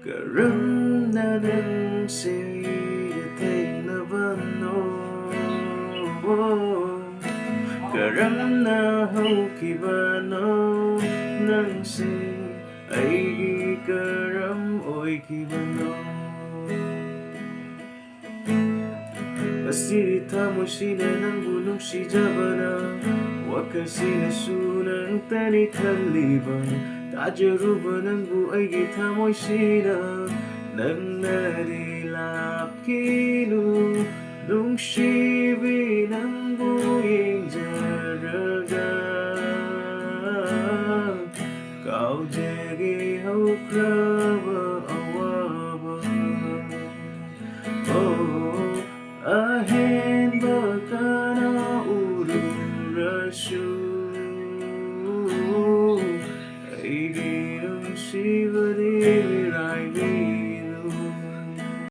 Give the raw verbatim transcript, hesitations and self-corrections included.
ꯀꯔꯝꯅ ꯅꯪꯁꯦ ꯊꯦꯡꯅꯕꯅꯣ? ꯀꯔꯝꯅ ꯍꯧꯈꯤꯕꯅꯣ? ꯅꯪꯁꯦ ꯑꯩꯒꯤ ꯀꯔꯝ ꯑꯣꯏꯈꯤꯕꯅꯣ? ꯑꯁꯤ ꯊꯃꯣꯏꯁꯤꯅ ꯅꯪꯕꯨ ꯅꯨꯡꯁꯤꯖꯕꯅ, ꯋꯥꯈꯜꯁꯤꯅꯁꯨ ꯅꯪꯇꯅꯤ ꯈꯜꯂꯤꯕ꯫ ꯇꯥꯖꯔꯨꯕ ꯅꯪꯕꯨ ꯑꯩꯒꯤ ꯊꯃꯣꯏꯁꯤꯅ, ꯅꯪꯅꯗꯤ ꯂꯥꯞꯈꯤꯅꯨ ꯅꯨꯡꯁꯤꯕꯤ, ꯅꯪꯕꯨ ꯌꯦꯡꯖꯔꯒ ꯀꯥꯎꯖꯒꯦ ꯍꯧꯈ꯭ꯔꯕ